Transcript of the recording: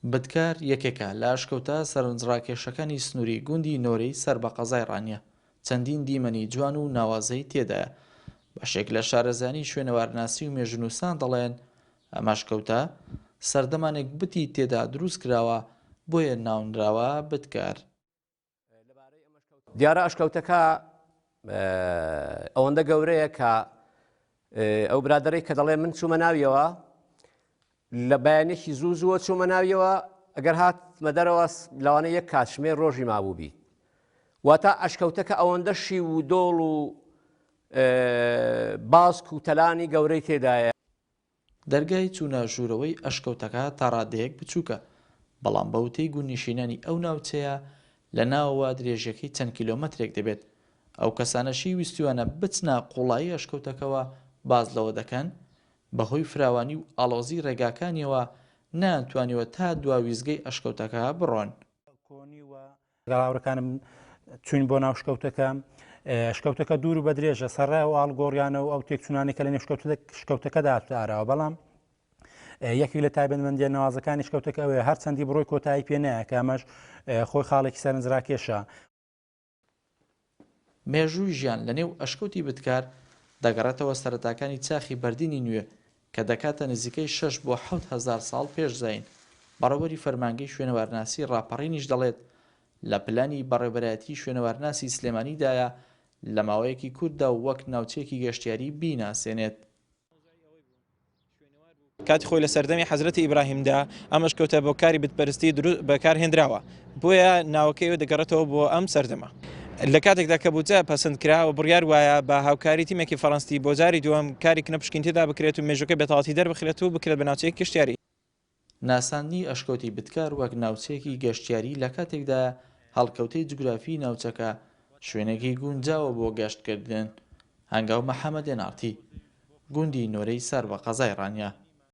بتکار یەکێکە لە ئەشکەوتە سەرنجڕاکێشەکانی سنووری گوندی نۆرەی سەر بە قەزای ڕانیە، چەندین دیمەنی جوان و ناوازەی تێدایە. بەشێک لە شارەزایانی شوێنەوارناسی و مێژوونووسان دەڵێن، ئەم ئەشکەوتە سەردەمانێک بتی تێدا دروستکراوە، بۆیە ناونراوە بتکار. دیارە ئەشکەوتەکە ئەوەندە گەورەیە کە ئەو برادەرەی کە دەڵێ من چوومە ناویەوە لە بەیانێکی زوو زووە چوومە ناویەوە ئەگەر هاتمە دەرەوە لەوانە یەک کاتژمێر ڕۆژی مابوو بی واتە ئەشکەوتەکە ئەوەندە شیو و دۆڵ و باسک و تەلانی گەورەی تێدایە. دەرگای چوونە ژوورەوەی ئەشکەوتەکە تا ڕادەیەک بچووکە، بەڵام بە وتەی گوندنشینانی ئەو ناوچەیە لە ناوەوە درێژیەکەی چەند کیلۆمەترێک دەبێت. ئەو کەسانەشی ویستوویانە بچنە قووڵایی ئەشکەوتەکەوە باس لەوە دەکەن، بەهۆی فراوانی و ئاڵۆزی ڕێگاکانیەوە نەیانتوانیوە تا دوا ویستگەی ئەشکەوتەکە بڕۆن. لەگەڵ هاوڕێکانم چوین بۆ ناو شکەوتەکە شکەوتەکە دوور و بەدرێژە سەرڕای و ئاڵگۆڕیانە و ئەو تێکچوونانی کە لە نێو شکەوتەکەدا هاتووە ئاراوە بەڵام یەکێک لە تایبەتمەندیە نەوازەکانی شکەوتەکە ئەوەیە هەرچەندی بڕۆی کۆتایی پێ نایە کە ئەمەش خۆی خاڵێکی سەرنجڕاکێشە. مێژووی ژیان لە نێو ئەشکەوتی بتکار دەگەڕێتەوە سەرەتاکانی چاخی بەردینی نوێ کە دەکاتە نزیکەی شەش بۆ 7000 ساڵ پێش زایین، بەڕێوەبەری فەرمانگەی شوێنەوارناسی ڕاپەڕینیش دەڵێت، لە پلانی بەڕێوەبەرایەتی شوێنەوارناسی سلێمانیدایە لە ماوەیەکی کورتدا و وەک ناوچەیەکی گەشتیاری بیناسێنێت. کاتی خۆی لە سەردەمی حەزرەتی ئیبراهیمدا ئەم ئەشکەوتە بۆ کاری بتپەرستی بەکار هێنراوە، بۆیە ناوەکەی دەگەڕێتەوە بۆ ئەم سەردەمە. لە کاتێکدا کە بودجە پەسند کرا و بڕیار وایە بە هاوکاری تیمێکی فەڕەنسی بۆ جاری دووەم کاری کنەپشکین تێدا بکرێت و مێژووەکەی بەتەواوەتی دەربخرێت و بکرێت بە ناوچەیەکی گەشتیاری. ناساندنی ئەشکەوتی بتکار وەک ناوچەیەکی گەشتیاری لە کاتێکدایە هەڵکەوتەی جوگرافیی ناوچەکە شوێنێکی گونجاوە بۆ گەشتکردن. هەنگاو محەمەد، ئێن ئاڕ تی، گوندی نۆرەی سەر بە قەزای ڕانیە.